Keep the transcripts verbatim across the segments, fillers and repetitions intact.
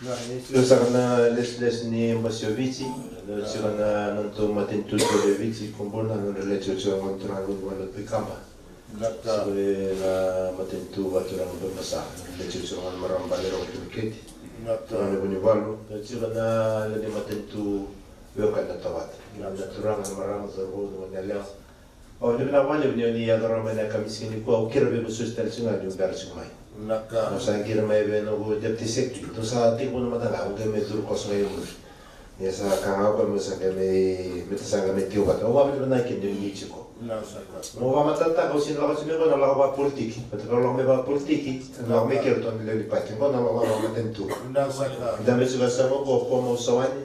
Tiko saka na lesilesi ni basi o Viti, na tiko na nodatou matanitu tiko e Viti, Kubuna, na nodra leti o tiko na gone turaga ni Valu Pikaba. Vinaka. Tiko e na matanitu vakaturaga Bebasa, na leti o tiko na marama Bale Roko Tuniketi. Vinaka. Tiko na Vunivalu, na tiko na lewe ni matanitu Veiwekani na Tovata. Na turaga, na marama, cauravou, na gone yalewa. Au ni vinaka vakalevu ni o ni yaco rawa mai na yakavi ni siga nikua, au kila vei vosoti tale tiko ga ni o bera tiko mai. Vinaka. Au sa qiri mai vei noqu deputy secretary, dou sa tekivu na mataka, au qai mai curu koso ga i muri. Ni sa ka ga o koya me sa qai mai, me ta sa qai mai tiko vata. Au vakavinavinaka kina ni o ni tiko. Vinaka saka. Au vakamatatataka, au sega ni lako tiko mai qo na lako vakapolitiki. Baleta ke o lako mai vakapolitiki, na lako mai kei ratou na lewe ni pati. Qo na lako vakamatanitu. Vinaka saka. Da mai tiko sa qo, qo, qo mau sawani.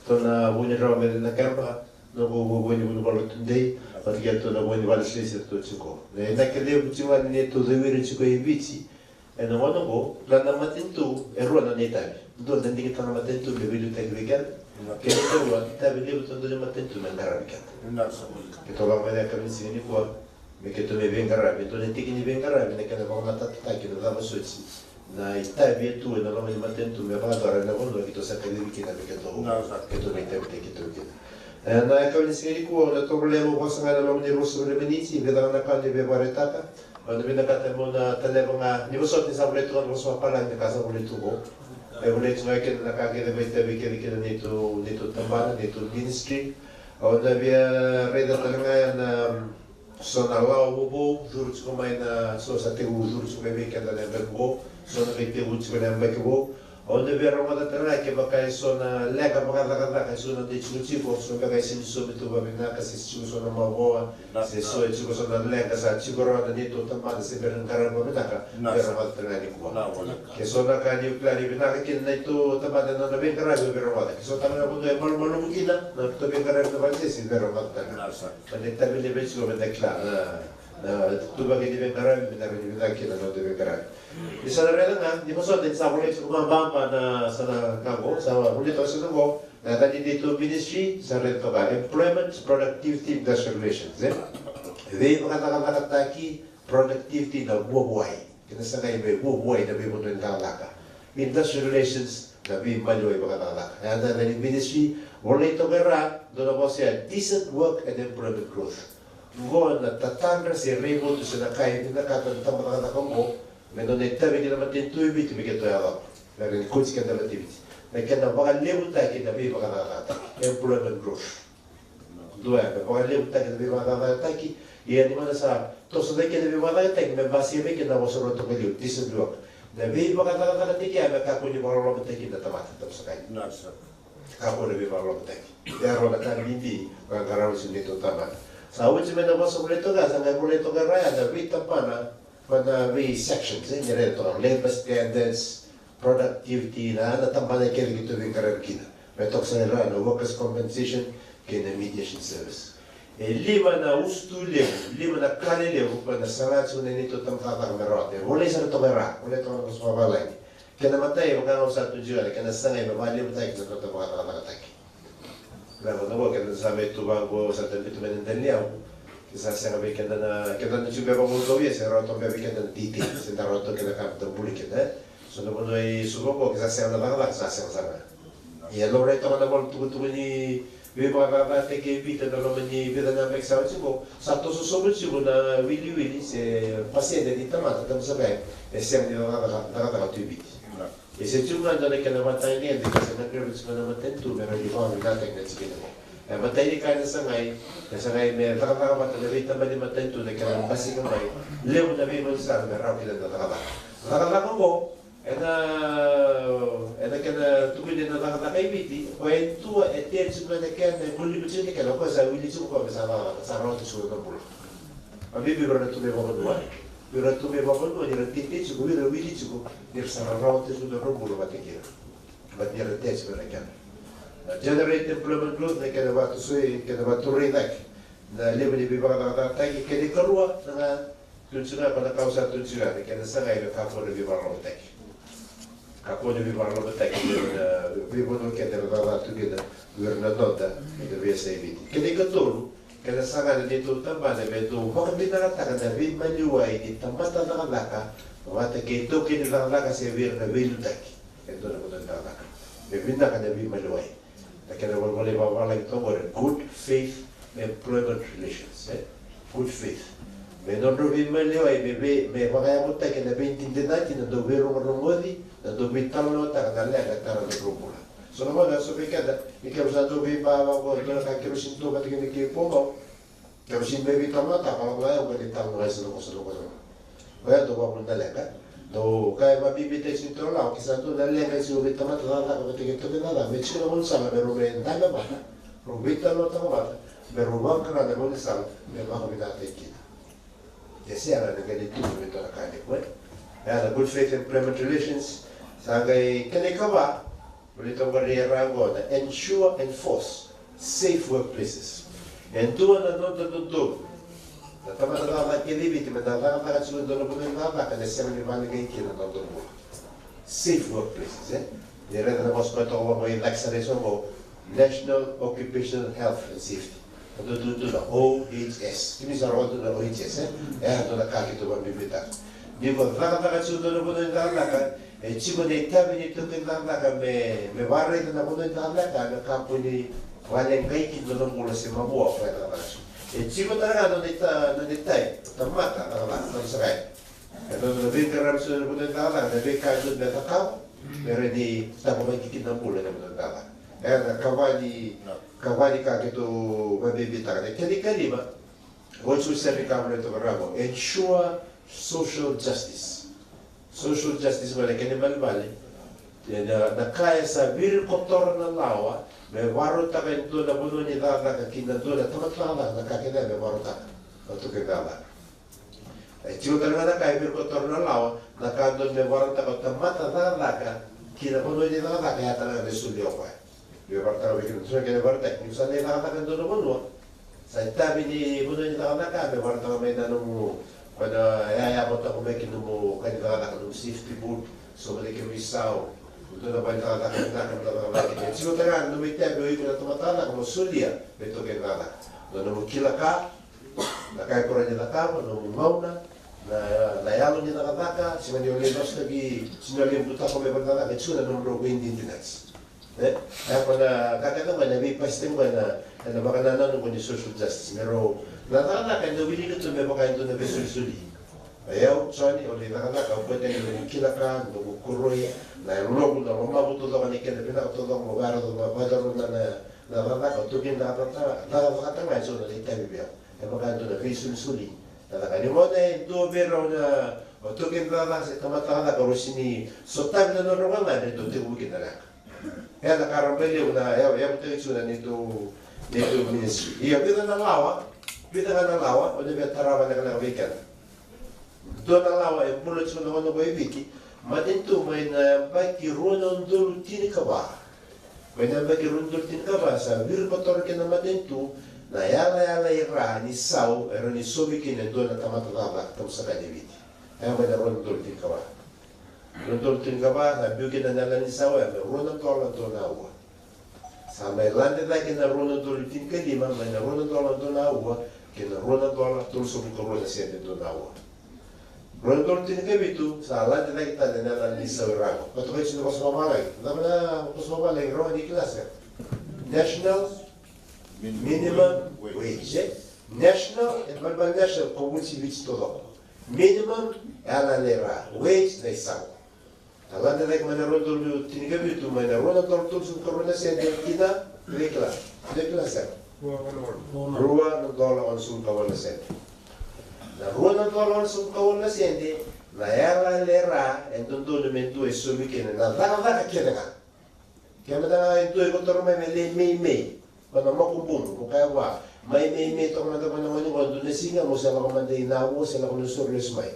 Ratou na vu ni rawa me na keba, noqu vu, vu ni vunivalu tudei, vata kei ratou na vu ni vale silesile ratou tiko. Na inaki levu tiko ga ni neitou cowiri tiko e Viti ena gauna oqo, na, na matanitu e rua na nona itavi. Dua na digitaka na matanitu me veiliutaki vei keda. Kei na ikarua, itavi levu tu dua na matanitu me qaravi keda. Keitou lako mai na yakavi ni siga nikua, me keitou mai veiqaravi, e dua na tiki ni veiqaravi na kena vakamatatataki na cava soti na itavi e tu ena loma ni matanitu me vakayacora ena vanua keitou sa kacivi kina me keitou, keitou mai tavitaki keitou kina. E, na yakavi ni siga nikua, au na tovolea meu vosa ga ena loma ni ruasagavulu na miniti, vica ga na ka au na veivakaraitaka. Au na vinakata meu na taleva ga, ni vosota ni sa volai tu ga na vosa vakapalagi na ka sa volai tu qo. E volai tu ga kina na ka kece mai tavi kece kina neitou, neitou tabana, neitou ministry. Au na via raica tale ga ya na so na lawa vovou curu tiko mai na, so sa tekivu curu tiko mai vei keda na yabaki vou, so na qai tekivu tiko na yabaki vou. Au na via rogoca tale ga kevaka e so na leqa vakacakacaka e so na dei tikotiko, so beka e sega ni saumi tu vakavinaka, se tiko so na mavoa, se so e tiko so na leqa sa tiko rawa na neitou tabana se bera ni qaravi vakavinaka, via rogoca tale ga nikua. Ke so na ka niu kila ni vinaka kina na neitou tabana na nona veiqaravi, via rogoca. Ke so tale ga na vanua e malumalumu kina na neitou veiqaravi na vakasesi, via rogoca tale ga. Baleta ni itavi levu e tiko me da kila na, na ituvaki ni veiqaravi, me da rawa ni vinaka kina na noda veiqaravi. Ni sa na raica ga, ni vosota ni sa volai tiko mai baba na sa na ka qo, sa volai toka sa na qo, na yaca ni neitou ministry, sa raica toka employment, productivity, industrial relations, e? Veivakacakacakataki, productivity, na vuavuai. Kena sagai me vuavuai na veivanua ni cakacaka. Industrial relations, na veimaliwai vakacakacaka. E yaca ni ministry, volai toka e ra, dua na vosa ya, decent work and employment growth. Qo na tatadra se raivotu se na ka e vinakata na tabacakacaka qo, me nona itavi kina matanitu e Viti me keitou yacova. Me rawa ni kauti keda vata e Viti. Me kena vakalevutaki na veivakacakacakataki. Employment growth. Dua ya, me vakalevutaki na veivakacakacakataki, ia ni gauna sa toso cake na veivakacakacakataki, me basika mai kina na vosa rua toka liu, decent work. Na veivakacakacakataki ya me kakua ni vakalolomataki na tamata, tabu saka. Kakua na veivakacakacakataki. Ya rua na ka bibi, qarauna tiko ni neitou tabana. Sa oti mai na vosa volai toka, sa qai volai toka rawa ya, na veitabana, mai na vei sections, e, ni raica toka, labor standards, productivity, na, na tabana kece keitou veiqaravi kina. Me toka sara i ra na workers compensation kei na mediation service. E lima na usutu levu, lima na ka lelevu, ko na saga tiko na neitou tabacakacaka me rawata. E volai sara toka i ra, volai toka na vosa vavalagi. Kena imatai, vaka ga au sa tukuna tiko, kena sagai me vakalevutaki na noda vakacakacakataki. Na vaka oqo, keda sa mai tu vaqo, sa tabitu mai na dela ni yavu. Ke sa sega vei keda na, keda na tiko beka vakaukauwa, se rawa toka beka vei keda na titi, se da rawa toka keda ka da buli keda, e? So na vanua i Suva oqo, ke sa sega na cakacaka, sa sega sara. Ia, laurai toka na valu tukutuku ni veivakacakacakataki e Viti ena loma ni vica na yabaki sa oti oqo, sa toso sobu tiko na wiliwili se pasede ni tamata, tabu saka, e sega ni cakacaka, cakacaka tu e Viti. E se tiko ga dua na kena vata ni yadra, ke se na greve tiko na matanitu me rawa ni vakavinakataki na tikina qo. E matai ni ka ena sagai, ena sagai me cakacaka vata na veitabana ni matanitu na kena basika mai. Levu na veimanu sara me rawa kina na cakacaka. Cakacaka qo, ena, ena kena tukuni na cakacaka e Viti, o koya e dua e tea tiko mai na kena, e guliva tiko na kena, o koya sa wili tiko o koya me sa cakacaka, sa rawata tiko na bula. A bibi vei ira na tu mai vakavanua. Vei ira na tu mai vakavanua, ni ra teitei tiko, vei ira wili tiko, ni ra sa rawata tiko na nodra bula vata kei ira. But ni ra tea tiko na kena. Na generate employment growth, na kena vakatosoi, kena vakaturai cake na levu ni veivakacakacakataki, kena ikarua, na ga, tukuni tiko ga, ko na ka au sa tukuni tiko ga, na kena sagai me kakua na veivakararamataki. Kakua na veivakararamataki, na veivanua keda era cakacaka tu kina, vei ira na noda, na veiyasai Viti. Kena ikatolu, kena saga na neitou tabana me dou vakavinakataka na veimaliwai ni tamata cakacaka, vata kei taukei ni cakacaka se vei ira na veiliutaki. e dua na vanua ni cakacaka. Me vinaka na veimaliwai. Na kena valavala e vavalagi toka qori, good faith employment relations, e? Good faith. Me nodrau veimaliwai, me vei, me vakayavutaki na veidinadinati, na dau veirogorogoci, na dau veitalanoataka na leqa e tara na nodrau bula. So na gauna so vei keda, ni keirau sa dau veibava qo, dua na ka keirau sini dau vata kina kei Pomau. Keirau sini mai veitalanoataka, lako ga yau qai talanoa ga e sa na kosa na kosa. Oya dau vavuna na leqa. Dau kaya vabibitaki sini toro lawa, ke sa dua na leqa e sini vei tamata cakacaka vata kei taukei cakacaka, me tiko na gaunisala me rau mai dabe vata, rau veitalanoataka vata, me rau vaqara na gaunisala me vakavinakataki kina. Ia sega ni qai ni tubu me dua na ka ni koya. Ia na good faith employment relations, sa qai kena ikava, Volita qori e ra qo na ensure, enforce safe workplaces. E dua na noda dodonu na tamata cakacaka kece e Viti me da cakacaka tiko e dua na vanua ni cakacaka ena sega ni valigai kina na noda bula. Safe workplaces, e? Ni raica na vosa koya toka vaqo e caka sara eso qo, National Occupational Health and Safety. Na dodonu tu na O H S. Kemuni sa rogoca tu na O H S, e? E dua na ka keitou vakabibitaka. Ni ko cakacaka tiko e dua na vanua ni cakacaka, e tiko na itavi ni taukei cakacaka me, me vakaraica na vanua ni cakacaka me kakua ni valeqai kina na nona bula se mavoa o koya e cakacaka tiko. E tiko tale ga na nona ita-, nona itavi, tamata cakacaka, tamata saka. E dua na veiqaravi tiko na vanua ni cakacaka, na veika e dodonu me cakava, me rawa ni tavaki kina na bula ena vanua ni cakacaka. E na ikava ni, ikava ni ka keitou vakabibitaka. Na kena ikalima, oti au sa raica mai toka qo, ensure social justice. Social justice mai na kena ibalebale. Na, na ka e sa virikotora na lawa me vakarautaka e dua na vanua ni cakacaka kina dua na tamata cakacaka, na ka kece me vakarautaka na taukei cakacaka. E tiko tale ga na ka e virikotora na lawa, na ka dodonu me vakarautaka o tamata cakacaka kina vanua ni cakacaka, e ya tale ga me solia o koya. Me vakarautaka vei kina, so na kena vakarautaki, ni sa lai cakacaka e dua na vanua, sa itavi ni vanua ni cakacaka me vakarautaka mai na nomu, koya na yaya mo toko mai ki nomu ka ni cakacaka, nomu safety boot, so mo teki vei sau, dua na va ni cakacaka, na ka mo cakacaka. E tiko tale ga na nomu itavi o iko na tamata cakacaka mo solia vei taukei cakacaka. Na nomu kila ka, na ka e kora ni cakava, nomu gauna, na, na yalo ni cakacaka, sega ni o lai nositaki, sega ni o lai butako mai vale ni cakacaka, e tiko na nomudrau veidinadinati. E, e, ko na ka kece mai na veipasitaki mai na, na vakanananu ko ni social justice. Me rau, na cakacaka e dau wilika tu me vaka e dua na veisolisoli. E au, Joni, au lai cakacaka, au kauta ni kila ka, noqu koroi, na yaloqu, na lomamu taucoko, na kena vinaka taucoko, mo vaya taucoko, mo vaya taucoko na, na, na cakacaka, au taukei cakacaka, cakacaka tale ga e so na lai tavi vei au. E vaka e dua na veisolisoli. Na cakacaka ni gauna e dua vei rau na, o taukei cakacaka se tamata cakacaka, rau sini sotavi na nodrau gagadre, dau tekivu kina na leqa. E na ka rabailevu na, e, e, e, tiko na neitou, neitou ministry. Ia, vica na lawa, vica ga na lawa, o na via tarava lekaleka vei keda. Dua na lawa e bula tiko na gauna qo e Viti, matanitu mai na yabaki rua na udolu tinikava. Mai na yabaki rua na udolu tinikava, sa virikotora kina na matanitu na yalayala i ra ni sau, e rawa ni saumi kina e dua na tamata cakacaka, tamusaka ni Viti. E mai na rua na udolu tinikava. Rua na udolu tinikava, sa biu kina na yalayala ni sau, e mai rua na dola dua na aua. Sa mai lade cake na rua na udolu tinikalima, mai na rua na dola dua na aua, kei na rua na dola tolusagavulu ka rua na sede dua na aua. Rua na udolu tinikavitu, sa lade cake tale na yalayala ni sau i ra qo. Vatokai tiko na vosa vavalagi. Cava na vosa vavalagi, rawa ni kila sara? National minimum wage, e? National, e balebale national, ko vulici Viti taucoko. Minimum, e yalayala i ra. Wage, na isau. A lade cake mai na rua na udolu tinikavitu mai na rua na dola tolusagavulu ka rua na sede ki na, kila, kila sara? Rua na dola onosagavulu ka walu na sede. Na rua na dola onosagavulu ka walu na sede, na yalayala i ra e dodonu me dua e saumi kina na cakacaka kece ga. Kevaka e dua e kotora mai me lai meimei, ko na makubuqu, mo kaya vua, mai meimei toka mada vua na gone qo dua na siga, mo se lako mada i Navua, se lako Nausori lesu mai.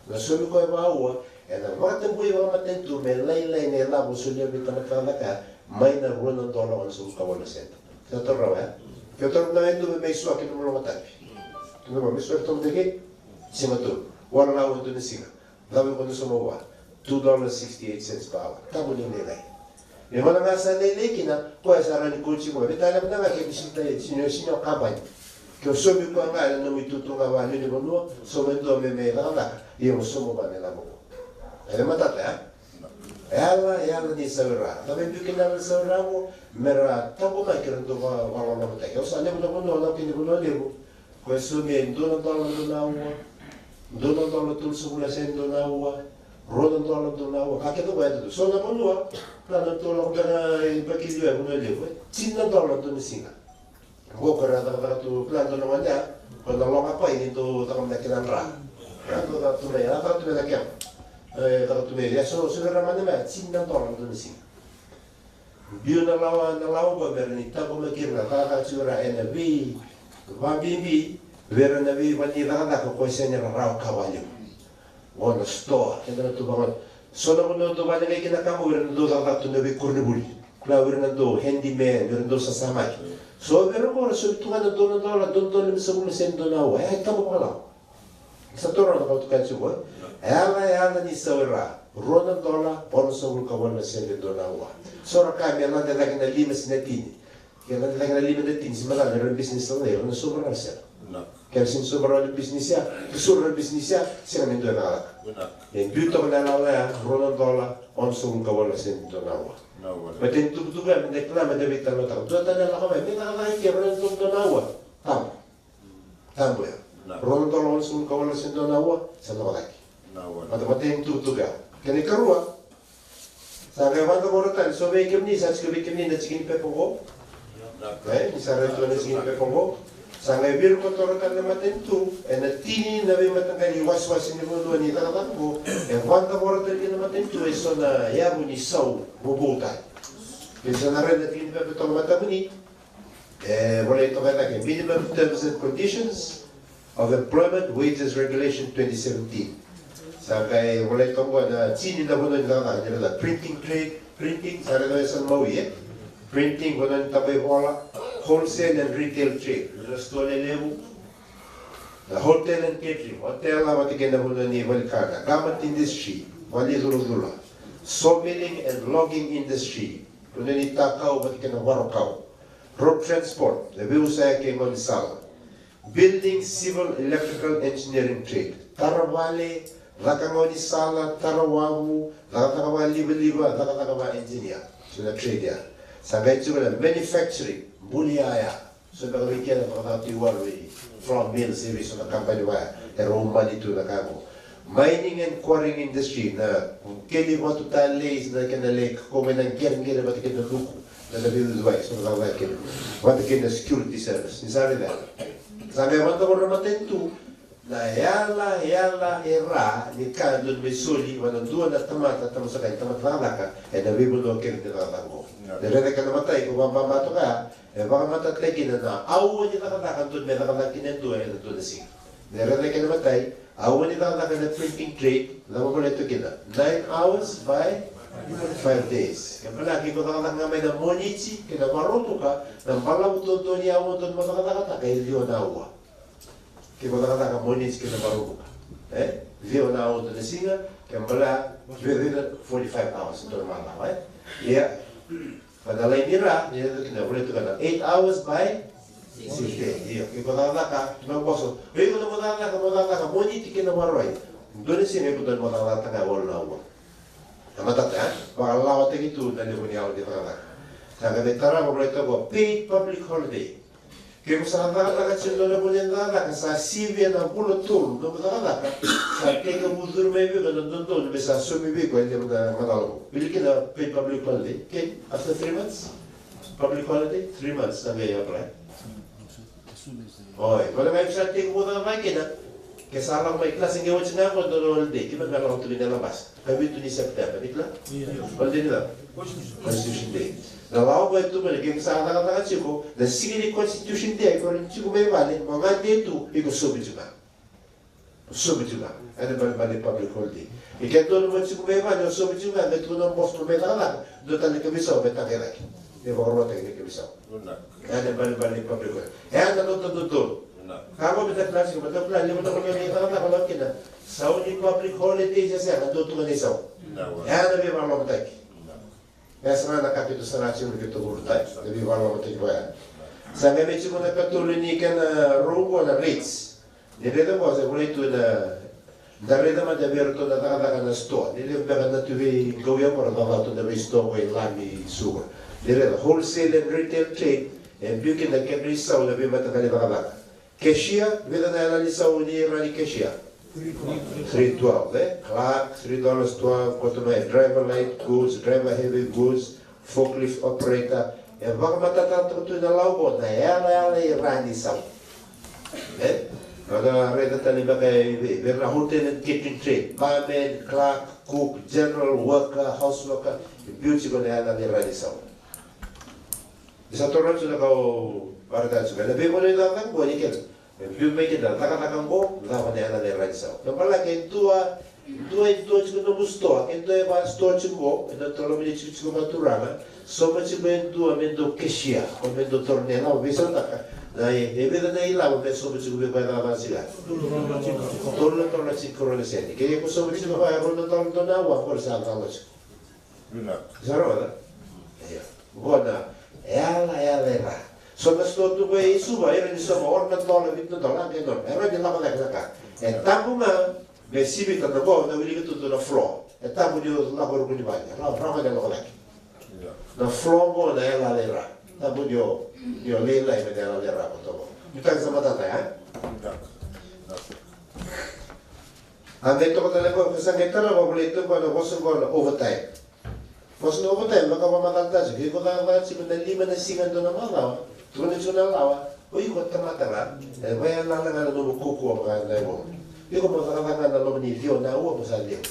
Na saumi koya vakaua, ena vakatabui vakamatanitu me lailai na ilavo solia vei tamata cakacaka, mai na rua na dola onosagavulu ka walu na sede. Sa taura rawa ya? Ke taura na e dua me mai suaki nomu logotapi. Ke dua me suaki toka deke, siga tolu. Walu na aua dua na siga. Cava iko na sauma vua? Two dollars sixty-eight cents per hour. Tabu ni lailai. Me mana ga sa lailai kina, koya sa rawa ni kauti iko mai. Vei tale mada ga ke sini, sini, sini o kabani. Ke o saumi koya ga ena nomu itutu ga vakalewe ni vanua, sauma e dua me, me cakacaka, ia mo sauma vua na ilavo. E matata, ya? E Yala, yala ni sau i ra. Na veibiu kina yala ni sau i ra qo, me ra taqomaki ira na dau va-, vakalolomataki. Au sa levu na vanua, au lako kina i vanua levu. Koya e saumi e dua na dola dua na aua, dua na dola tolusagavulu na sede dua na aua, rua na dola dua na aua, ka kece qo e dua. So na vanua, na, na tu lako beka i Vakiliwa e vanua levu, e tini na dola dua na siga. Qo ko era cakacaka tu, kila dua na gone ya, ko na loga pai ni dau caka mai na kena dra. Era dau caka tu mai, era caka tu mai na kena. E, caka tu mai, e so, so era mane mai, tini na dola dua na siga. Biu na lawa, na lawa qo me ra ni taqomaki ira na cakacaka tiko era ena vei, vabibi vei ira na vei, vani cakacaka ko e sega ni ra rawa ka vakalevu. Qo na sitoa, keda na tu vagone. So na vanua dau vale qai kina ka qo, ira na dau cakacaka tu na veikoronivuli. Kila, ira na dau handyman, ira na dau sasamaki. So vei ira qo ra soli tu ga na dua na dola, dua na dola limasagavulu na sede dua na aua. E, taba vakalawa. Sa toro na kauta ka tiko. Yala, yala ni sau i ra. Rua na dola, onosagavulu ka walu na sede dua na aua. So ra ka me lade cake na lima se na tini. Ke lade cake na lima na tini, se macala era business sa lai, era na sova rawa sara. Ke ra sega ni sova rawa na business ya, ke sova na business ya, sega me dua e cakacaka. E biu toka na yala ya, rua na dola, onosagavulu ka walu na sede dua na aua. Mateni tukutuku ya, me da kila, me da veitalanoataka. Dua tale na lako mai, me cakacaka ke rua na dola dua na aua. Tabu. Tabu ya. Rua na dola onosagavulu ka walu na sede dua na aua, sa lako cake. Mata, mateni tukutuku ya. Kena ikarua, sa qai vakadavora tale, so vei kemuni, sa tiko vei kemuni na tiki ni pepa qo. E, ni sa raica tu na tiki ni pepa qo. Sa qai virikotora tale na matanitu, ena tini na veimataqali iwasewase ni vanua ni cakacaka qo, e vakadavora tale kina na matanitu, e so na yavu ni sau vovou tale. Kei sa na raica na tiki ni pepa toka matamuni, e volai toka e cake, minimum terms and conditions of employment, wages regulation twenty seventeen. Sa qai volai toka na tini na vanua ni cakacaka, ni raica printing trade, printing, sa raica e sa na maui, e? Printing, vanua ni tabaivola, wholesale and retail trade, na sitoa lelevu, na hotel and catering, hotel, vata kei na vanua ni valenikana, garment industry, vale ni culacula, sawmilling and logging industry, vanua ni takau vata kei na varokau, road transport, na veiusaya kei gaunisala, building, civil, electrical, engineering trade, tara vale, caka gaunisala, tara wavu, cakacaka vakalivaliva, cakacaka va engineer. So na trade ya. Sa qai tiko na manufacturing, buli yaya. So beka vei keda vakacaka tu i walu, i flour mill, se vei so na company vaya era umani tu na ka qo. Mining and quarrying industry, na keli vatu talei, na kena lei, ko mai na qereqere vata kei na luku, na, na veiuciwai, so na cakacaka kina. Vata kei na security service, ni sa raica. Sa qai vakadavora na matanitu na yala, yala e ra ni ka dodonu me soli vua na dua na tamata, tamata saka, tamata cakacaka ena veivanua kece ni cakacaka qo. Ni raica kena imatai, ko vakababa toka ya, e vakamatatataki kina na aua ni cakacaka dodonu me cakacaka kina e dua ena dua na siga. Ni raica kena imatai, aua ni cakacaka ena printing trade, na vakabulai toka kina nine hours by five days. Kena ibalebale ke ko cakacaka ga mai na Moniti kei na Vakaraubuka, na balavu dodonu ni aua dodonu mo cakacakataka e ciwa na aua. Ke ko cakacaka Moniti kei na Vakaraubuka, e ciwa na aua dua na siga, kena ibalebale, within forty-five hours, dua na macawa, e? Ia. Ka na lai ni ra, ni ra kina, volai toka na eight hours by six day. Io, ke ko cakacaka, na boso. Vei ko na mo cakacaka, mo cakacaka Moniti kei na Vakarauwai. Dua na siga iko dodonu mo cakacakataka ga e walu na aua. Na matata, e? Vakalawataki tu na levu ni aua ni cakacaka. Sa qai mai tarava, volai toka qo paid public holiday. Ke ko sa cakacaka tiko na levu ni cakacaka, sa sivia na vula tolu nomu cakacaka, sa tekivu curu mai vei iko na dodonu me sa saumi vei iko e levu na macala qo. Wili kina paid public holiday, okay? After three months, public holiday, three months, sa qai apply. Oi, ko na qai sa tekivu cakacaka kina, ke sa lako mai, kila se qai oti ga qo na holiday, kina qai lako tu kina na basa. Ikavitu ni September, ni kila? Io. Holiday ni cava? Constitution Day. Na lawa qo e tu mai, ke sa cakacaka tiko, na siga ni Constitution Day, ko ni tiko mai vale, mo gade tu, iko sobu tiko ga. Sobu tiko ga. Ena ibalebale ni public holiday. Ia ke dodonu mo tiko mai vale, o sobu tiko ga, me tukuna o boso mo mai cakacaka, dua tale na ikavitu, me taqai cake. Me vakarogoci na ikavitu. Ena ibalebale ni public holiday. Ena noda dodonu. Ka qo me da kila tiko, me da kila, levu na vanua ni cakacaka, kila kina. Sau ni public holiday se sega, dua tu ga na isau. Ena veivakalolomataki. E sara na ka keitou sara tiko na keitou vurutaki, na veivakalolomataki vaya. Sa qai mai tiko na katolu ni kena rau qo na rates. Ni raica qo sa volai tu na Da raica mada vei iratou na cakacaka na sitoa. Ni levu beka na tu vei Qauyamu ra cakacaka tu na vei sitoa qo i Lami, Suva. Ni raica wholesale and retail trade, e biu kina na kedra isau na veimataqali cakacaka. Cashier, vica na yalayala ni sau ni ra ni cashier? Three twelve, e? Clerk, three dollars twelve, koto mai, driver light goods, driver heavy goods, forklift operator. E vakamatatataka tu na lawa qo na yalayala i ra ni sau. E? Eda raica tale beka e vei, vei ira na hotel and catering trade, barman, clerk, cook, general worker, house worker, e biu tiko na yalayala i ra ni sau. Ni sa taura tiko na ka au vakaraitaka tiko. Na veivanua ni cakacaka qo ni keda. E biu mai kina na cakacaka qo, cava na yalayala i ra ni sau. Kena ibalebale ke dua, dua e dua tiko na nomu sitoa, ke dua e va sitoa tiko qo, ena tolo mani tiko tiko vakaturaga, sauma tiko e dua me dau cashier, ko me dau taura na ilavo, veisautaka. Na e, e vica na ilavo me sauma tiko vei koya cakacaka tiko. Tolu na dola tiko rua na sede. Ke ko sauma tiko vei koya rua na dola dua na aua, ko sa cakacaka tiko. Vinaka. Sa rauta? Io. Qo na yalayala i ra. So na sitoa tu qo e Suva, ira ni sauma ono na dola, vitu na dola, a qai nona. E rawa ni lako cake na ka. E tabu ga me sivita na qo, na wilika tu na floor. E tabu ni o lako ruku ni vale. Rawa, rawa ga ni lako cake. Io. Na floor qo na yalayala i ra. Tabu ni o, ni o lailai me na yalayala i ra ko tovo. Ni tagi sa matata, ya? Vinaka. A qai toka tale qo, ko sa qai tara qo, volai tu qo na vosa qo na overtime. Vosa na overtime, vaka vakamacala tasi, ke ko cakacaka tiko na lima na siga dua na macawa, tukuna tiko na lawa, o iko tamata ga, e vaya lala ga na nomu kaukauwa vaka na ivovo. Iko mo cakacaka ga na loma ni ciwa na aua mo sa levu.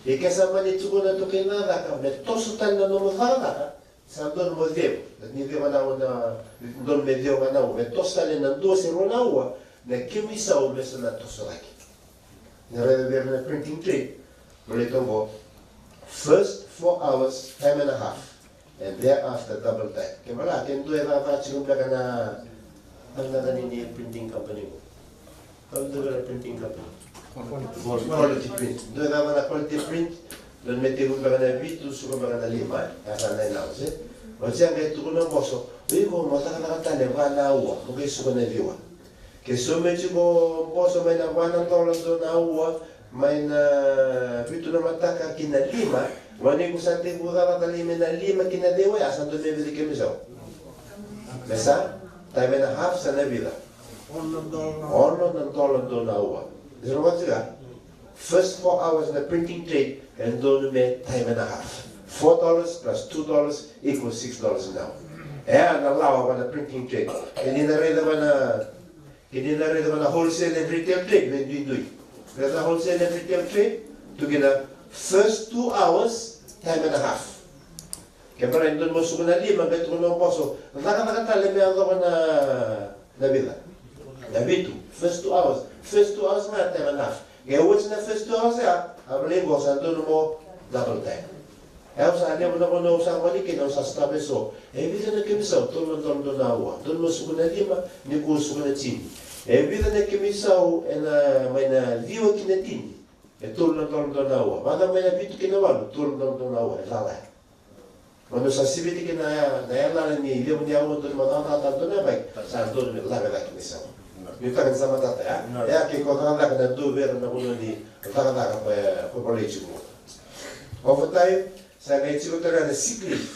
Ia ke sa mani tukuna tu kei na caka, me toso tale na nomu cakacaka, sa donu mo cegu, ni cegu na aua na, donu me cegu ga na aua, me toso tale na dua se rua na aua, na kemu isau me sa na toso cake. Ni raica vei ira na printing trade, volai toka qo, first four hours, time and a half, and thereafter double time. Ke mala, ke dua e cakacaka tiko beka na, na, na, na ni, ni printing company qo. Ka dua beka na printing company. Quality Print. Dua e cakacaka na Quality Print, dua me tekivu beka na vitu, suka beka na lima, e? A sa nine hours, e? Oti a qai tukuna boso, o iko mo cakacaka tale va na aua, mo qai suka na ciwa. Ke sauma tiko boso mai na va na dola dua na aua, mai na vitu na mataka ki na lima, wa ni ko sa tekivu cakacaka tale mai na lima ki na ciwa, a sa dua me vica kemu isau? Me sa, time and a half sa na vica? Ono na dola dua na aua. Ni sa rogoca tiko? First four hours na printing trade, e donu me time and a half. Four dollars plus two dollars equals six dollars an hour. E a na lawa va na printing trade. Ke ni na raica va na, ke ni na raica va na wholesale and retail trade, me duidui. Raica na wholesale and retail trade, tu kina first two hours, time and a half. Ke bara e donu mo suka na lima, qai tukuna o boso, cakacaka tale me yacova na, na vica? Na vitu. First two hours. First two hours ga time and a half. Ke oti na first two hours ya, a volai qo sa donu mo double time. E au sa levu na vanua au sa gole kina, au sa stop e so. E vica na kemu isau? Tolu na dola dua na aua. Donu mo suka na lima, ni ko suka na tini. E vica na kemu isau ena mai na ciwa ki na tini? E tolu na dola dua na aua. Vata mai na vitu ki na walu, tolu na dola dua na aua. E cala ya. Mo na sa siviti kina na ya, na yalayala ni levu ni aua donu mo cakacaka, donu me yabaki, sa donu me lave cake ni sa. Ni taka ni sa matata, ya? Ya, ke ko cakacaka na dua vei ira na vanua ni cakacaka ko, ko volai tiko. Overtime, sa qai tiko tale na sick leave.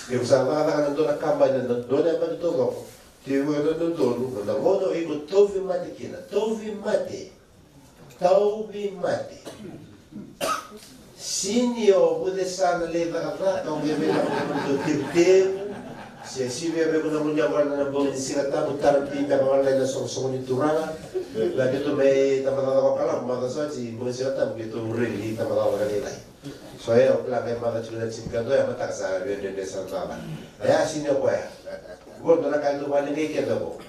Ke ko sa cakacaka na dua na kabani na dua na yabaki taucoko, tiko na dodonu, na gauna o iko tauvimate kina, tauvimate. Tauvimate. Sini o vucesa na lai cakacaka, o qai vei lako na dua tevutevu. Se sivia vei iko na gunu yaqona na bogi ni Siga Tabu, tara tiko beka ga lai na soqosoqo ni Turaga. Na keitou mai Tabacakacaka Vakalavu, maca sa oti, bogi ni Siga Tabu keitou raici Tabacakacaka Lailai. So e, o kila qai maca tiko na tini ka dua, e mataka sa via dredre sara na cakacaka. E a sini o koya. Qo dua na ka e dau vakaleqai keda qo.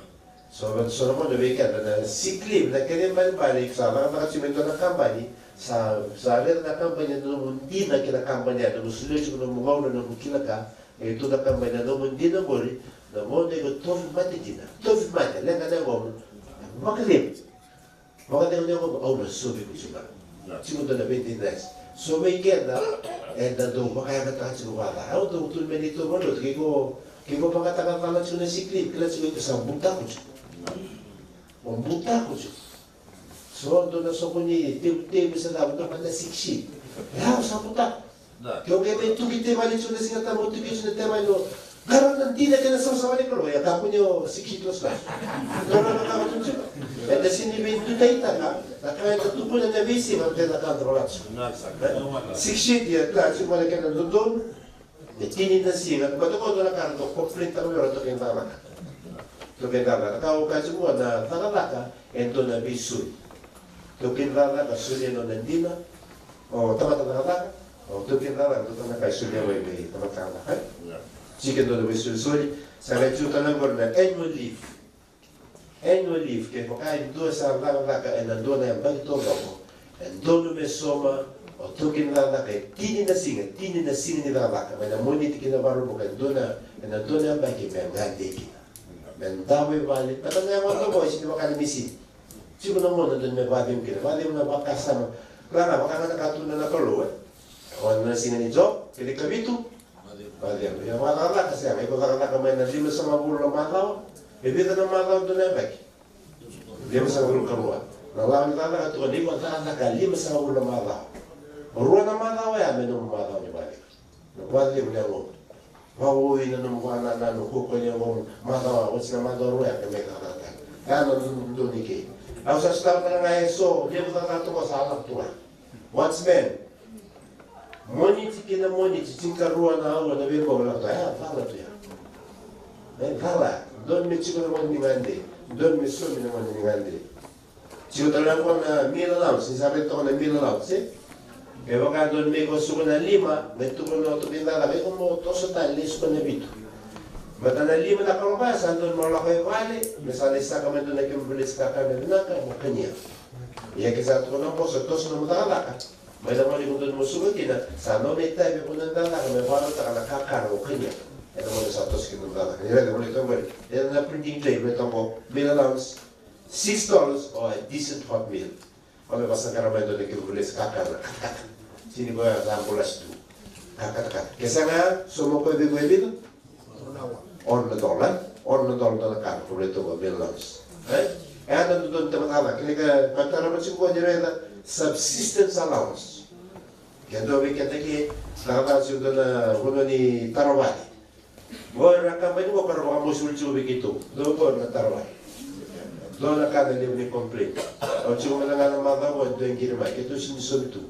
So, so na gauna vei keda na sick leave, na kena ibalebale iko sa cakacaka tiko mai dua na kabani, sa, sa raica na kabani na nomu dina kei na kabani ya, nomu solia tiko nomu gauna, nomu kila ka, e tu na kabani na nomu dina qori, na gauna iko tauvimate kina, tauvimate, leqa na yagomu, vakacegu, vakacegu na yagomu, au na sovi iko tiko ga. Tiko dua na veidinasi. So vei keda, eda dau vakayagataka tiko vakaca. Au dau tukuna mai neitou vanua, ke iko, ke iko vakayagataka cala tiko na sick leave, kila tiko iko sa butako tiko. O butako tiko. So dua na soqoni tevutevu se cava, dua na six sheet. Ia, au sa vutaka. Ke o qai mai tuki tevali tiko na Siga Tabu, tuki tiko na tevali, o qarauna dina kei na savasava ni Kalou, ia kakua ni o six sheet lasukasu. Dua na ka vatu tiko. Eda sega ni veidutaitaka na ka eda tukuna ena veisiga, eda ka dro latu. Six sheet, ia, ka tiko mai na kena dodonu. E tini na siga, baleta qo dua na ka ratou complain taka vei au na taukei cakacaka. Taukei cakacaka, ka au kaya tiko qo na cakacaka e dua na veisoli. Taukei cakacaka solia nona dina, o tamata cakacaka, o taukei cakacaka dua na ka e solia mai vei tamata cakacaka, e? Tiko e dua na veisolisoli. Sa qai tiko tale qori na annual leave. Annual leave, kevaka e dua sa cakacaka ena dua na yabaki taucoko, e dodonu me sauma o taukei cakacaka e tini na siga, tini na siga ni cakacaka, mai na Moniti ki na Vakaraubuka, e dua na, ena dua na yabaki me gade kina. Me davo i vale, baleta na yagoda qo e sega ni vaka na misini. Tiko na gauna dodonu me vakacegu kina, vakacegu na vakasama. Kila ga, vaka ga na ka tukuna na Kalou, e? O na siga ni Job, kena ikavitu, vakacegu. Ia vakacakacaka sega, iko cakacaka mai na limasagavulu na macawa. E vica na macawa dua na yabaki? Limasagavulu ka rua. Na lawa ni cakacaka tukuna iko cakacaka limasagavulu na macawa. Rua na macawa ya me nomu macawa ni vakacegu. Na vakacegu ni yagomu. Vakaoi na nomu vakanananu, kaukaua ni yagomu. Macawa, oti na macawa rua ya ke me cakacaka tale. Ya na dodonu ni kei. Au sa sotava tale ga eso, levu cakacaka toka sa lako tu ga. Watchman. Moniti ki na Moniti, tinikarua na aua na veibogi lako tu, e cala tu ya. E cala, dodonu me tiko na gauna ni gade, dodonu me saumi na gauna ni gade. Tiko tale ga qo na meal allowance, ni sa raica toka na meal allowance, e? Kevaka dodonu me iko suka na lima, me tukuna o taukei cakacaka, iko mo toso tale, lai suka na vitu. Baleta na lima na kaloko ya sa dodonu mo lako i vale, me sa lai saka mai dua na kemu veleti kakana vinaka, mo kania. Ia ke sa tukuna o boso, toso nomu cakacaka. Mai na gauna iko dodonu mo suka kina, sa nona itavi o koya na cakacaka me vakarautaka na kakana o kania. Ena gauna sa toso kina na cakacaka. Ni raica, volai toka qori. Ena printing tray, volai toka qo, meal allowance, six dollars or a decent hot meal. O me vakasaqara mai dua na kemu veleti kakana, katakata. Sega ni koya sa bulasi tu. Ka katakata. Ke sega, sauma o koya vei iko e vica? Ono na dola, ono na dola, dola ka, ko volai toka meal allowance. E? E a na dodonu ni tamata cakacaka, kena ka tarava tiko qo ni raica subsistence allowance. Ke dua vei keda ke cakacaka tiko dua na vanua ni taro vale. Qo era kaba ni qo ka ra vakamosi voli tiko vei keitou. Dua qo na taro vale. Dua na ka na levu ni complain. Au tiko mada ga na macawa qo e dua e qiri mai, keitou sega ni saumi tu.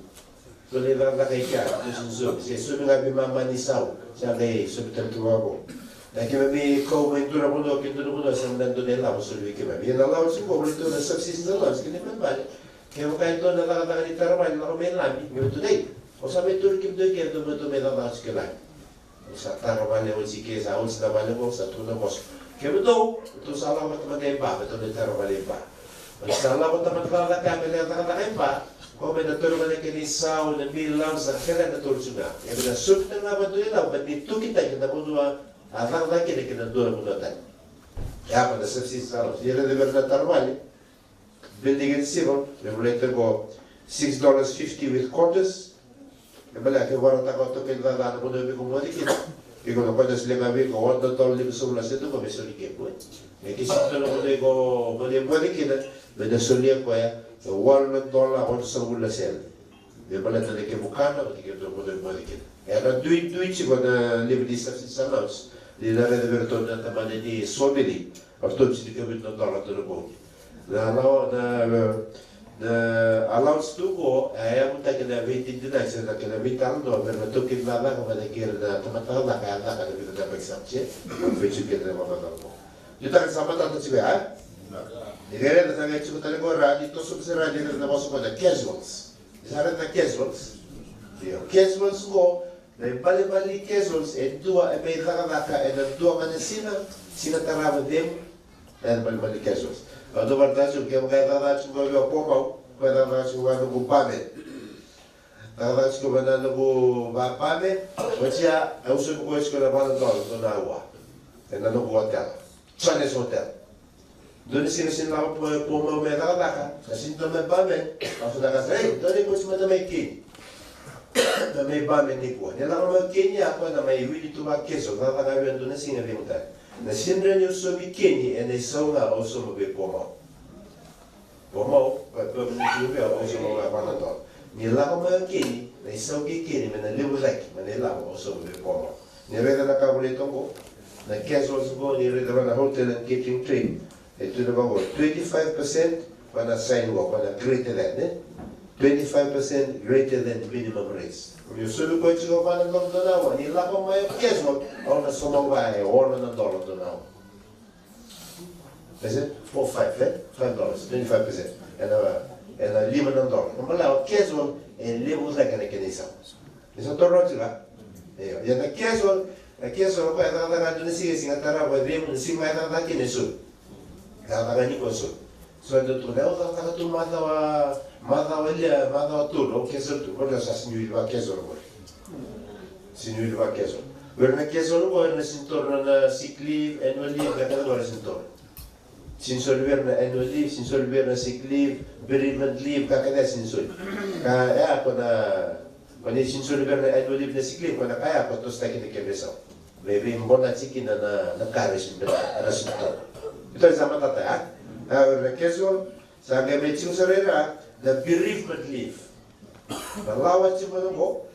Dua na icakacaka i kea, dua sega ni saumi, se saumi ga veimama ni sau, sa qai saumi tale tu vaqo. Na keimami kau mai dua na vanua ki dua na vanua, sa mada dua na ilavo soli vei keimami. Ia na allowance qo, volai tu na subsistence allowance, kena ibalebale. Kevaka e dua na cakacaka ni taro vale, lako mai Lami, me vei tu nei. O sa mai turi kemudou i ke, dou mai, dou mai cakacaka tiko i Lami. Sa taro vale oti ke, sa oti na vale qo, sa tukuna o boso. Kemudou, tou sa lako vata mada i Ba, me tou na taro vale i Ba. Sa lako vata mada cakacaka, me na cakacaka i Ba. Ko me na toro mai na kena isau, na meal allowance, sa kere na toro tiko ga. E me na saumi tale ga vata i Lami, me ni tukitaki na vanua a cakacaka kina, kei na dua na vanua tani. Ia, me na subsistence allowance. Ia, na vei ira na taro vale. Building and civil, me volai tale qo six dollars fifty with quarters. E baleta ke vakarautaka o taukei cakacaka na vanua vei iko moce kina. Iko na quarters leqa vei iko, ono na dola limasagavulu na sede qo me soli kemuni. E ke sega ni dua na vanua iko moce kina, me na solia koya e walu na dola onosagavulu na sede. Me baleta na kemu kana, oti kemudou mo dou moce kina. Era duidui tiko na levu ni subsistence allowance. Ni na raica vei iratou na tabana ni sawmilling, eratou sega ni kauta na dola tu na bogi. Na lawa, na, na allowance tu qo, e yavutaki na veidinadinati se na kena veitalanoa vei ira na taukei cakacaka vata kei ira na tamata cakacaka, e a caka na vica na yabaki sa oti. Vei tiko kina na vavacala qo. Ni taka ni sa matata tiko ya, e? Ni raica na ka e tiko tale qo, ra ni toso, se ra ni raica na vosa qo na casuals. Ni sa raica na casuals. Io, casuals qo, na ibalebale ni casuals e dua e mai cakacaka ena dua ga na siga, siga tarava, cegu. Na ibalebale ni casuals. Au dau vakaraitaka tiko, kevaka e cakacaka tiko qo vei au o Pomau, ko e cakacaka tiko ga noqu barman. Cakacaka tiko vei na noqu barman, oti ya, au saumi koya tiko na va na dola dua na aua. Ena noqu hotel. Johnny's Hotel. Dua ni siga sega ni lako Pomau me cakacaka, sa sega ni dua mai barman. Au sa na kaya, ei, dua na iko sa mada mai keni. Na mai barman nikua. Ni lako mai keni ya, koya na mai wili tu vakaso, cakacaka vei au dua na siga vei mutani. Na sega ni rawa niu saumi keni ena isau ga au sauma vei Pomau. Vomau, koya permanent tiko vei au, au sauma vua e va na dola. Ni lako mai o Keni, na isau kei Keni me na levu cake mai na ilavo au sauma vei Vomau. Ni raica na ka volai toka qo, na casuals qo, ni raica vua na hotel and catering trade. E tu na vaqo, twenty-five percent vua na sign qo, vua na greater than, e? Twenty-five percent greater than minimum rates. Ni sauma koya tiko va na dola dua na aua, ni lako mai o casual, au na sauma vua e ono na dola dua na aua. Is it? Four, five, e? Five dollars, twenty-five percent. Ena, ena lima na dola. Kena ibalebale o casual e levu cake na kena isau. Ni sa toro tiko ga. Io, ia na casual, na casual o koya e cakacaka dua na siga, siga tarava e cegu, na siga e cakacaka kina e soli. Cakacaka ni koya e soli. So e dau tukuna, au cakacaka tu macawa, macawa lia, macawa tolu, au casual tu. Koya sa sega ni wili vaka casual koya. Sega ni wili vaka casual. O ira na casual qo era na sega ni taura na sick leave, annual leave, na ka qo era sega ni taura. Sega ni soli vei ira na annual leave, sega ni soli vei ira na sick leave, bereavement leave, ka kece sega ni soli. Ka ya ko na, ko ni sega ni soli vei ira na annual leave, na sick leave, ko na ka ya ko tosotaki na kena isau. Me vei Bonati kina na, na ka era sega ni, era sega ni taura. Ito sa matata ya. Na o ira na casual, sa qai mai tiko sara ira na bereavement leave. Na lawa tiko na qo.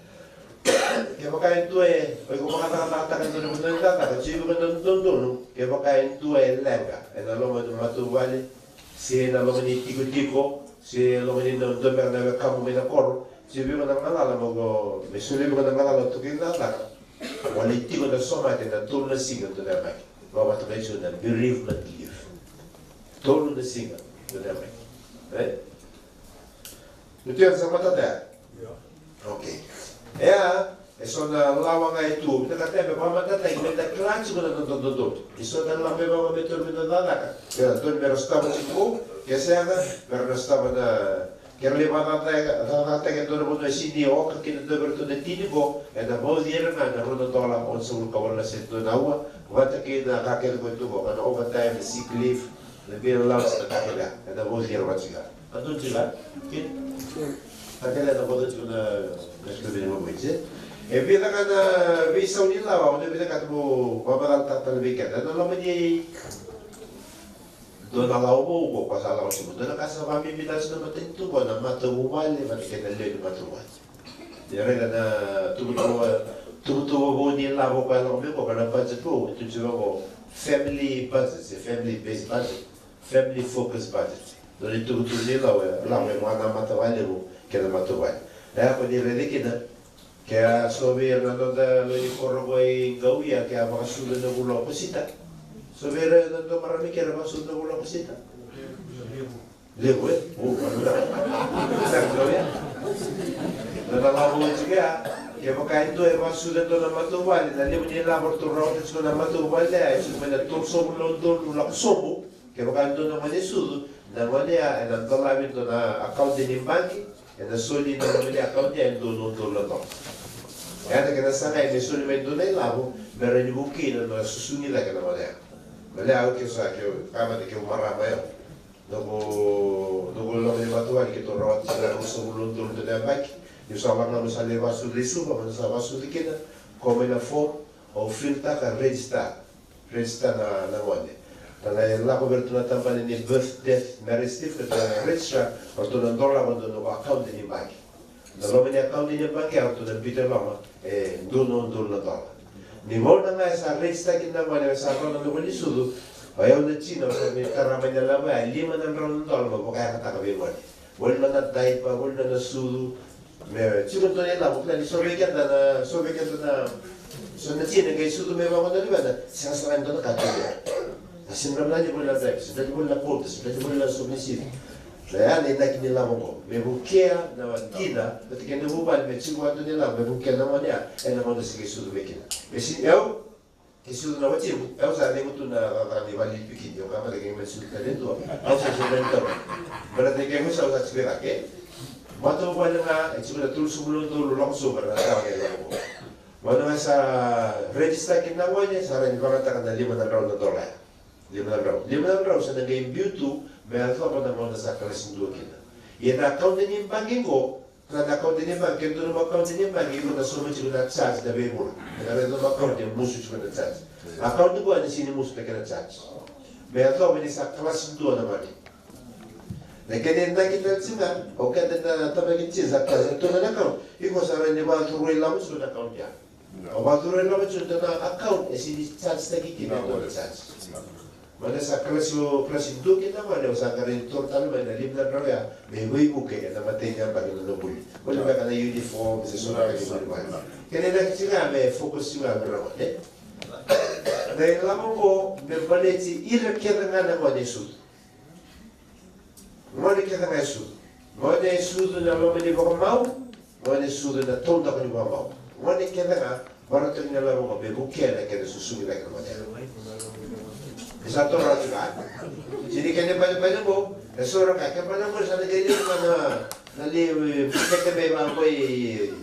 Kevaka e dua e, o iko vakacakacakataka e dua na vanua ni cakacaka, tiko vei iko na dodonu. Kevaka e dua e leqa ena loma ni matavuvale, se na loma ni tikotiko, se loma ni dua beka na wekamu mai na koro, tiko vei iko na galala mo, me solia vei iko na galala o tu kina na cakacaka. Wale tiko na somate na tolu na siga dua na yabaki. Vavata mai tiko na bereavement leave. Tolu na siga dua na yabaki. Right? Ni tu ya sa matata ya? Io. Okay. Ia, e so na lawa ga e tu. Vinakata me vakamatataki me da kila tiko na noda dodonu. E so na lawa me vaka me tolu me da cakacaka. Ia, tolu me ra sotava tiko. Ke sega, me ra na sotava na, ke ra lai vakacakacakataki e dua na vanua e sega ni oka kina e dua vei iratou na tini qo, ena vauci ira ga na rua na dola onosagavulu ka walu na sede dua na aua. Vata kei na ka kece qo e tu qo, na overtime, na sick leave, na vei allowance, na ka kece ya. Ena vauci ira vata tiko ya. Ka donu tiko ya? Kina? Ka kece ena vauci tiko na, na siga vei na vauci. E vica ga na veisau ni lawa, au na vinakata meu vakamacalataka tale vei keda. Ena loma ni dua na lawa vou qo, ko sa lawa tiko. Dua na ka sa vakabibi tale tiko na matanitu qo, na matavuvale, vata kei na lewe ni matavuvale. Ni raica na tuvatuva, tuvatuva vou ni lavo koya lako mai qo, na budget vou, e tu tiko vaqo, family budget, se family based budget, family focused budget. Dua na ituvatuva ni lavo, lavo e vaka na matavuvale vou kei na matavuvale. Na yako ni raica kina, ke a so vei ira na noda lewe ni koro qo i Qauia, ke a vakasucu na vula o Okosita. So vei ira na noda marama ke ra vakasucu na vula o Okosita. Levu, e? O, vanua. Saka, Qauia. Na, na lavo oti kea. Kevaka e dua e vakasucu e dua na matavuvale, na levu ni lavo ratou rawata tiko na matavuvale ya, e tiko mai na tolusagavulu na udolu lako sobu. Kevaka e dua na gone e sucu, na gone ya ena dolavi e dua na account ni baqe, ena soli na gone ni account ya e dua na udolu na dola. Ya na kena sagai me soli mai e dua na ilavo, me rawa ni vukei na nona susugi cake na gone ya. Gone ya, au ke sa, ke, ka mada ke marama ya. Noqu, noqu loma ni matavuvale keitou rawata tiko na ruasagavulu na udolu dua na yabaki. Niu sa lako, niu sa lai vakasucu i Suva, niu sa vakasucu kina, kau mai na form, au fill-taka, register. Register na, na gone. Ra na lako vei ratou na tabana ni birth, death, marriage certificate, ra na register, ratou na dolava e dua na account ni baqe. Na loma ni account ni baqe, ratou na biuta e loma, e dua na udolu na dola. Ni gauna ga e sa register kina na gone, e sa rua na noqu ni sucu, o yau na tina, au sa mai tara mai na lavo ya, e lima na drau na dola, mo vakayagataka vei gone. Voli nona diaper, voli nona sucu, me tiko dua na ilavo, kila ni so vei keda na, so vei keda na, so na tina qai sucu mai vaqo na luvena, sega sara ga e dua na ka tu vei. Na sega ni rawa ni voli na diaper, sega ni voli na powder, sega ni voli na sovu ni sivi. Na ya na inaki ni lavo qo, me vukea na tina, vata kei na vuvale, me tiko vua e dua na ilavo, me vukea na gone ya, ena gauna se qai sucu mai kina. Me si, au, ke sucu na watiqu, au sa cegu tu na cakacaka ni vale ni pikini, au kaya mada ke qai mai sucu tale e dua, au sa sucu tale e dua. Baleta ni kequ isau sa tiko e cake. Matavuvale ga, e tiko na tolusagavulu na udolu lako sobu na ka e lako. Gauna ga sa register kina na gone, sa rawa ni vakayagataka na lima na drau na dola ya. Lima na drau. Lima na drau sa na qai biu tu, me yacova na gauna sa kalasi dua kina. Ia na account ni baqe qo, na, na account ni baqe, ke dua na account ni baqe, iko na sauma tiko na charge na veivula. Ena raica na account e musu tiko na charge. Account qo ena sega ni musu na kena charge. Me yacova ni sa kalasi dua na gone. Na kena inaki tale tiko ga, o keda na tamaki tiko sa ka sa tu na account. Iko sa rawa ni vakacurui lavo tiko na account ya. O vakacurui lavo tiko na account, e sega ni charge taki kina e dua na charge. Mada sa kalasi o kalasi dua kina mada, o sa qai rai toro tale mai na lima na drau ya me veivuke ena matai ni yabaki na nona buli. Voli beka na uniform se so na ka ni voli mai. Kena inaki tiko ga me focus tiko ga me rawa, e? Na ilavo qo me baleti ira kece ga na gone e sucu. Gone kece ga e sucu. Gone e sucu na loma ni vakamau. Gone e sucu na taudaku ni vakamau. Gone kece ga, vakarau tiko na ilavo qo me vukea na kena susugi cake na gone. E sa toro atu ga. Sega ni kena ibalebale qo, e so ra ka, kena ibalebale qo sa na qai levu ga na Na lai bukete mai vaqo i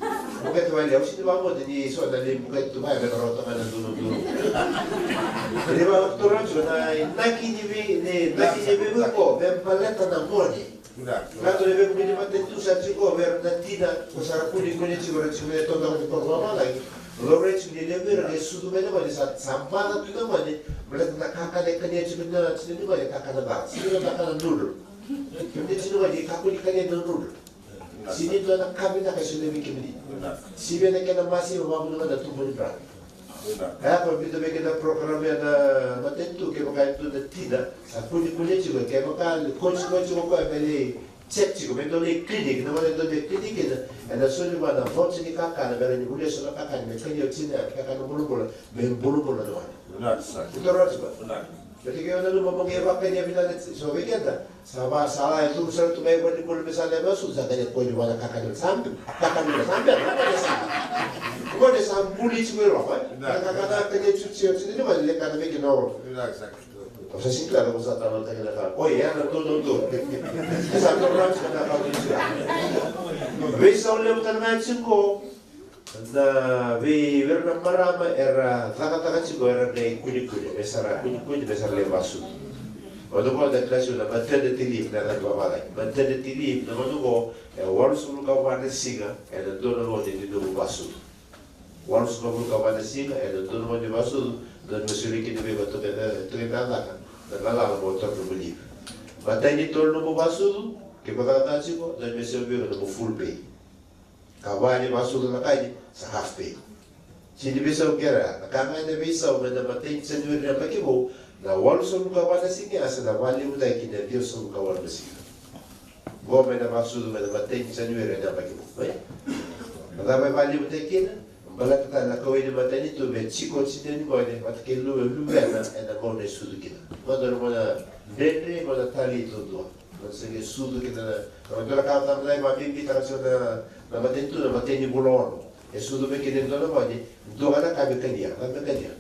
bukete vale, au sega ni vakabauta ni so na lai bukete tu mai me na rauta ga na duru duru. Ni vakatoro tiko na inaki ni vei, ni inaki ni veivuke qo me baleta na gone. Na dua na veivuke ni matanitu sa tiko vei ira na tina, ko sa ra kune kune tiko, ra tiko me toka ni koro vavalagi. Laurai tiko ni levu era qai sucu mai na gone, sa, sa baca tu na gone, baleta na kakana e kania tiko na tina ni gone, kakana ca. Sega ni kakana noodle. Kemuni tiko ni gone, kakua ni kania na noodle. Sega ni dua na ka vinaka e solia vei kemuni. Sivia na kena masiva, vakavunautaka na tubu ni dra. Kaya ko biuta vei keda program ya na matanitu, kevaka e dua na tina sa kunekunetiko, kevaka kotikoti tiko o koya me lai check tiko, me dua na clinic, na gone dua na clinic kina, ena soli vua na voucher ni kakana, me rawa ni volia so na kakana me kania o tina, kakana bulabula, me bulabula na gone. Vinaka sara. Toro tiko. Vinaka. Baleta ke o nanuma mo qai vakania vinaka, so vei keda sa va, sa la e curu sara tu mai vale ni bula me sa lai vasucu, sa qai koya ni vana kakana sa bera, kakana sa bera, na gone sa, gone sa buli tiko e loma, e? Vinaka. Na kakana kania tiko tiko tiko ni vale, le kana vei kina o. Vinaka sara. Au sa sega ni kila na ka au sa talanoataka na ka. Oi, ya na dodonu. Sa dodonu tiko na ka au sa kila. Veisau levu tale ga tiko. Na vei, vei ira na marama era cakacaka tiko, era na ikunekune, me sa ra kunekune, me sa ra lai vasucu. Gauna qo da kila tiko na maternity leave, na yacana vavalagi. Maternity leave, na gauna qo e walusagavulu ka va na siga ena dua na gauna ni nomu vasucu. Walusagavulu ka va na siga ena dua na gauna ni vasucu, dodonu me solia kina vei iko na tukena, tukena cakacaka na galala mo toro nomu leave. Matai ni tolu nomu vasucu, ke o cakacaka tiko, dodonu me solia vei iko na nomu full pay. Ka va ni vasucu na ka ni sa half pay. Sega ni veisau kece ya, na ka ga ena veisau mai na matai ni January na yabaki vou, na walusagavulu ka va na siga ya sa na vakalevutaki ki na ciwasagavulu ka walu na siga. Qo mai na vasucu mai na matai ni January ena yabaki vou. Oi? Na cava e vakalevutaki kina? Baleta tale na kauwai ni matanitu me tiko o tina ni gone vata kei lu, luvena ena gauna e sucu kina. Qo dua na gauna dredre, gauna talei duadua. Gauna se qai sucu kina na, na dua na ka au sa mai vakabibitaka tiko na, na matanitu, na matai ni vula ono. E sucu mai kina e dua na gone, dua ga na ka me kania, na me kania.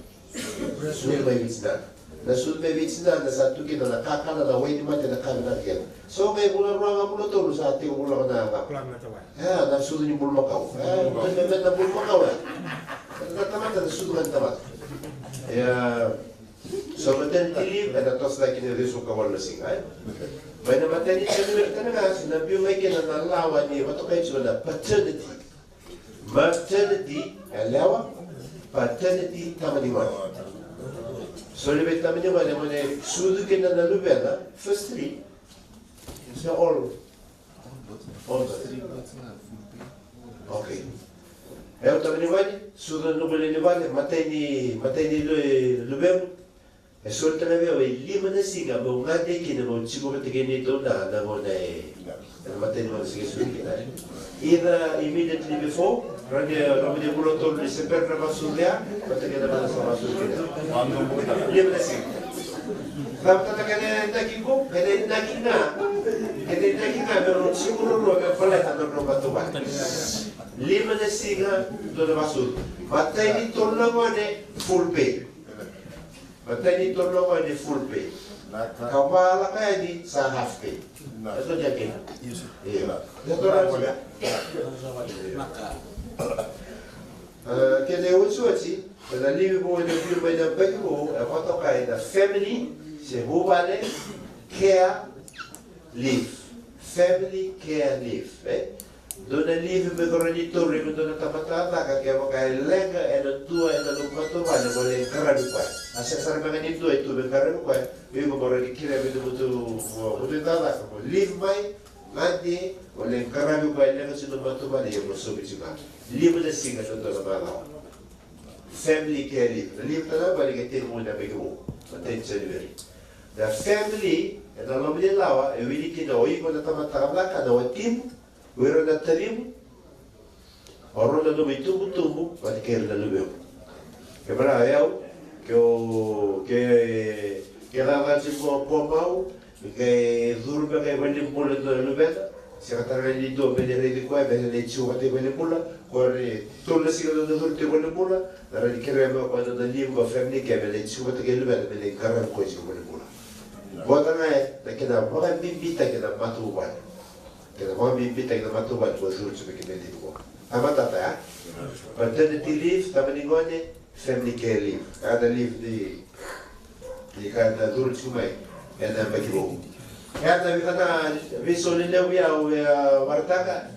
Sucu mai vei tinana. Na sucu mai vei tinana sa tu kina na kakana, na wai ni mate, na ka vinaka kece. So qai vula rua ga, vula tolu sa tiko vula na ka. Ia, na sucu ni bulumakau. E, me, me na bulumakau, e. Na tamata na sucu ga ni tamata. Ia, so maternity leave ena toso cake ena ciwasagavulu ka walu na siga, e. Mai na maternity leave tale ga sa na biu mai kina na lawa ni vakatokai tiko na paternity. Maternity yalewa, paternity tama ni gone. Soli vei tama ni gone, gone sucu kina na luvena, first three. They're all older. Okay. E, o tama ni gone, sucu na noqu lewe ni vale, matai ni, matai ni lu, luvemu. E soli tale vei au e lima na siga meu gade kina meu tiko vata kei neitou na, na gauna e, na matai ni gauna sa qai sucu kina. Either immediately before, rawa ni, rawa ni vula tolu ni se bera na vasucu ya, vata kei na gauna sa vasucu kina. Lima na siga. Cava tale kena inaki qo, kena inaki ga, kena inaki ga me rau tiko ruarua me baleta na nodrau vakatubana. Lima na siga, dua na vasucu. Matai ni tolu na gone, full pay. Matai ni tolu na gone full pay. Ka va lako yani sa half pay. Eso ni a kena. Io. Eso ni a kena. E, kena iotioti, ena livi vou ena biu mai na baki vou, e vakatokai na family, se vuvale, care leave. Family care leave, e? Dua na leave me rawa ni tauri e dua na tamata cakacaka kevaka e leqa ena dua ena nomu matavuvale mo lai qaravi koya. A sega sara beka ni dua e tu me qaravi koya, o iko mo rawa ni kerea vei nomu tu, mo, mo tu cakacaka mo leave mai, gade, mo lai qaravi koya e leqa tiko na matavuvale, ia mo saumi tiko ga. Leave na siga, na dua na macawa. Family care leave. Na leave tale ga qo e tekivu ena yabaki vou, maternity leave. Na family, ena loma ni lawa, e wili kina o iko na tamata cakacaka, na watimu, o ira na tacimu, o rau na nomu itubutubu vata kei ira na luvemu. Kevaka o yau, ke o, ke, ke cakacaka tiko ko Mau, ke curu beka i valenibula e dua na luveda, sega tale ga ni dua me lai raici koya, me lai tiko vata i valenibula, ko ira e tolu na siga na curu tiko i valenibula, na rawa ni kerea mai o koya na nona leave, family care, me lai tiko vata kei luveda, me lai qaravi koya tiko i valenibula. Vota ga e, na kena vakabibitaki na matavuvale. Kena vakabibitaki na matavuvale mo curu tiko mai kina na leave qo. A matata ya? Paternity leave, tama ni gone, family care leave. Oya na leave ni, ni ka na curu tiko mai ena yabaki vou. Oya na vei, na veisau lelevu ya au via vakaraitaka.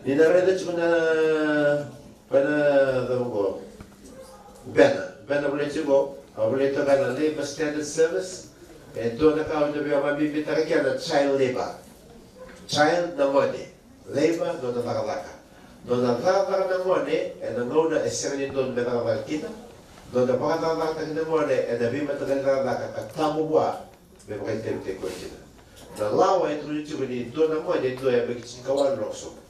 Ni na raica tiko na Bena, cava qo? Bena, bena volai tiko, a volai toka na Labour Standard Service. E dua na ka au na via vakabibitaka kina na child labour. Child na gone. Labour, nona cakacaka. Nona cakacaka na gone ena gauna e sega ni dodonu me cakacaka kina. Nona vakacakacakataki na gone ena veimataqali cakacaka ka tabu vua me vakaitavitaki koya kina. Na lawa e tukuni tiko ni dua na gone e dua yabaki tinikawalu lako sobu.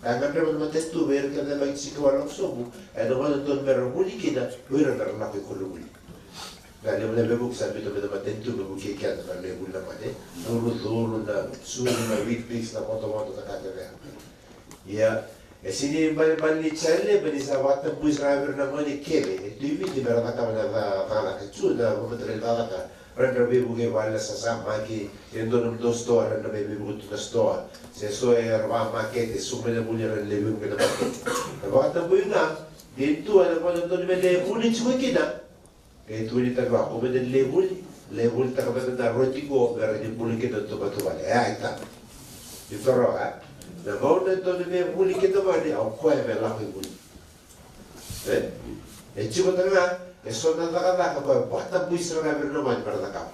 Ka gadreva na matanitu vei ira kece na yabaki tinikawalu lako sobu, ena gauna dodonu me ra vuli kina, o ira me ra lako i koronivuli. Ka levu na veivuke sa biuta mai na matanitu me vukei keda me ra lai vuli na gone, curucuru, na sulu, na Weet-Bix, na vodovodo, na ka kece ya. Ia, e sega ni balebale ni child labour ni sa vakatabui sara ga vei ira na gone kece e tu i Viti me ra cakava na ca-, cakacaka. E tu na vakamataqali cakacaka, ra dra veivuke i vale, na sasamaki, e dua na dua sitoa, ra dra mai veivuke tu na sitoa. Se so era vakamakete, so mai na vuli era lai veivuke na makete. Na vakatabui ga, e dua na gauna dodonu me lai vuli tiko kina. Qai tukuni tale vua, ko meda lai vuli, lai vulitaka mada na roti qo me rawa ni bula kina na nodatou matavuvale. E, ai ta. Ni toro, e? Na gauna dodonu me vuli kina na gone, o koya me lako i vuli. E? E tiko tale ga eso na cakacaka koya vakatabui sara ga vei ira na gone me ra cakava.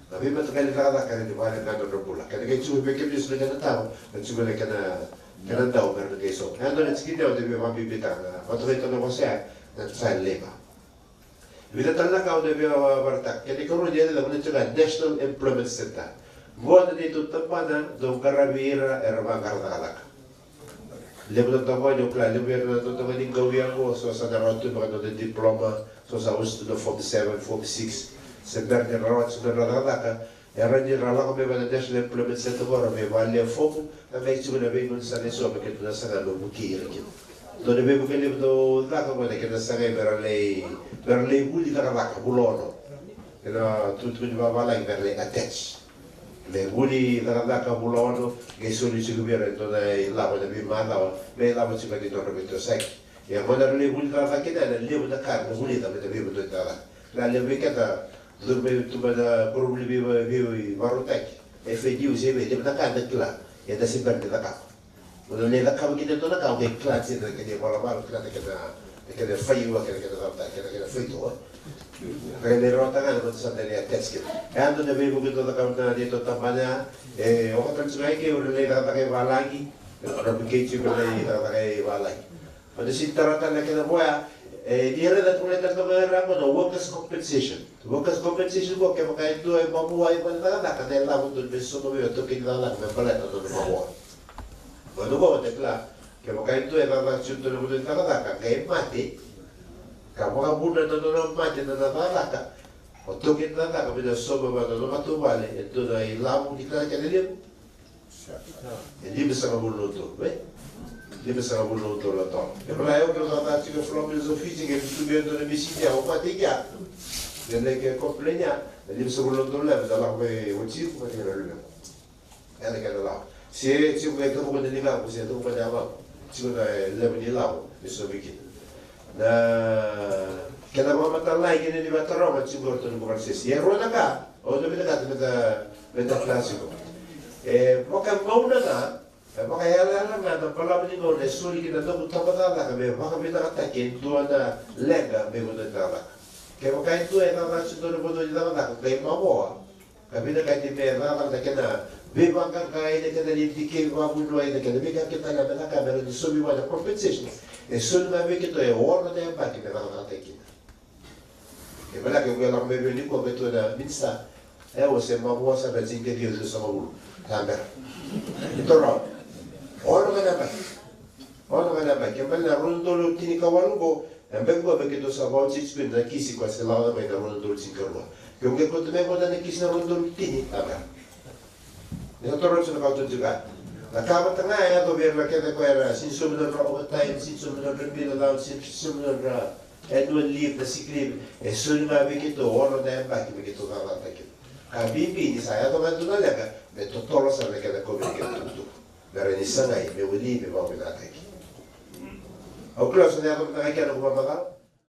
Na veimataqali cakacaka era ni vale ga na nodra bula. Kena qai tiko vei kemuni eso na kena tawa, na tiko na kena, kena dau me ra na qai so. E dua na tikina au na via vakabibitaka, na vatokai toka na vosa ya, na child labour. Vica tale na ka au na via vakaraitaka. Kena ikarua ni yacana, na tiko ga National Employment Centre. Qo na neitou tabana dau qaravi ira era vaqara cakacaka. Levu na domo ni, au kila levu era na domo ni qau ya qo, so sa na rawa tu beka na nodra diploma, so sa oti tu na form seven, form six. Se bera ni ra rawa tu na nodra cakacaka, e rawa ni ra lako mai vei na National Employment Centre qo, ra mai vakalia fomu, ka qai tiko na veigauna sara eso me keitou na saga me vukei ira kina. Dua na veivuke levu dau caka qo na kena sagai me ra lai, me ra lai vuli cakacaka vula ono. Kena itukutuku ni vavalagi me ra lai attach. Lai vuli cakacaka vula ono, qai soli tiko vei ira e dua na ilavo ena veimacawa, me ilavo tiko ni nodra veitosoyaki. Ia qo na ra lai vuli cakacaka kina, na levu na ka ra na vulica mai na veivakadonui cakacaka. Na levu vei keda, curu mai tu mai na koronivuli vei, vei, veivakarautaki, FADU se vei, levu na ka eda kila, ia eda se bera ni cakava. Mo na lai cakava kina e dua na ka, o qai kila tiko na kena ivalavala, kila na kena, na kena faiva, kena, kena cava, kena, kena faito, e. Ka qai lai rawata ga na mata sa dau lai attach kina. E a dua na veivuke dau cakava na neitou tabana ya, e, o koya tale tiko ga i ke, o na lai cakacaka i valagi, o na vukei tiko me lai cakacaka i valagi. Meda sega ni tara tale na kena vo ya, e, ni raica tale na ka era yacana qo na workers compensation. Workers compensation qo, kevaka e dua e mavoa i vale ni cakacaka, na ilavo dodonu me sauma vei au, taukei ni cakacaka me baleta na nona mavoa. Qo na qo, da kila, kevaka e dua e cakacaka tiko ena nona vanua ni cakacaka, qai mate, ka vakavuna na nona mate na nona cakacaka, o taukei ni cakacaka me na sauma vua na nona matavuvale e dua na ilavo, ni kila na kena levu. E limasagavulu na udolu, e? Limasagavulu na udolu na dola. E vaka o iko cakacaka tiko e Flour Mills of Fiji, ke tu vei iko e dua na misini ya, o mate i kea. Ia na ke complain ya, na limasagavulu na udolu ya, meda lako mai wajibu, mate i na luvemu. Ia na kena lavo. Se tiko qai tavuka na ligaqu, se tavuka na yavamu. Tiko na levu ni lavo me saumi kina. Na kena vakamatailalai kina ni vakataroga tiko o ratou na Government Service. Ia e rua na ka, au na vinakata meda, meda kila tiko. E vakagauna ga E vakayalayala ga na balavu ni gauna e soli kina na noqu tabacakacaka me vakavinakataki e dua na leqa me vanua ni cakacaka. Kevaka e dua e cakacaka tiko e dua na vanua ni cakacaka qai mavoa, ka vinakati me cakacaka na kena veivaqaqai, na kena lai dikevi vakavuniwai, na kena veika kece tale me caka me rawa ni saumi vua na compensation, e soli ga vei keitou e ono na yabaki me cakacakataki kina. E baleta ke o lako mai vei au nikua me tu na minisita, e, au se mavoa sara na tinikaciwa ciwasagavulu. Sa bera. Ni toro. Ono ga na yabaki. Ono ga na yabaki. Ke baleta na rua na udolu tinikawalu qo, na yabaki qo me keitou sa voucher tiko na kisi ko a se lako mai na rua na udolu tinikarua. Ke o qai kauta mai qo na kisi na rua na udolu tini, sa bera. Ni sa toro tiko na ka au tukuna tiko. Na ka vata ga e yaco vei ira kece ko era sega ni saumi na nodra overtime, sega ni saumi na nodra bill allowance, sega ni saumi na nodra annual leave, na sick leave. E soli ga vei keitou ono na yabaki me keitou cakacakataki. Ka bibi ni sa yaco ga e dua na leqa, me totolo sara na kena kovi, na kena tukutuku. Me rawa ni sagai me wili, me vakavinakataki. Au kila sa na yaco mada ga kina na noqu vakamacala.